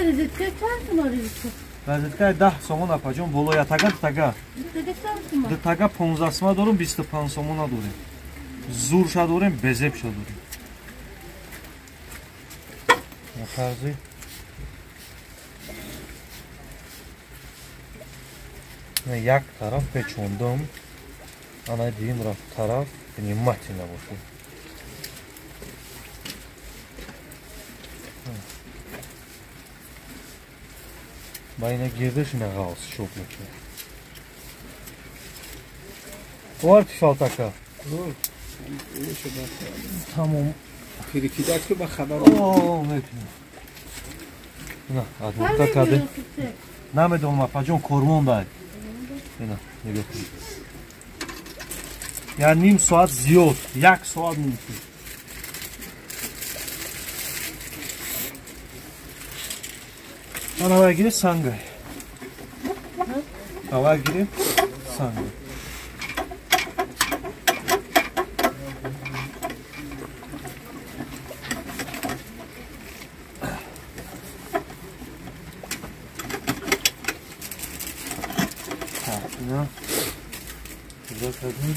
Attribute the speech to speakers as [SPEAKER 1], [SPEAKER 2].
[SPEAKER 1] Розетка чанд сомон розетка?
[SPEAKER 2] Розетка 10 сомон апаҷон, боло ятага дутага.
[SPEAKER 1] Дутага чанд сомон?
[SPEAKER 2] Дутага 15 сомон дорум, 25 сомона дорем. Зурша дорем, безебша дорем. Тарзи. Як тараф печондум, ана дуюм тараф внимательно бошед. Ба ина гирдаш ина ғавз шок мекунад. Овар пишалтака. Тамом.
[SPEAKER 3] Перекидать ки ба хабар.
[SPEAKER 2] О, мекунем. На, адвокат каде. Намедонам апаҷон кормон дай. Ина, нигоҳ кунед. Я ним соат зиёд, як соат мумкин. Ана вай гире сангай. Авай гире сангай. Так, ина. Кардем.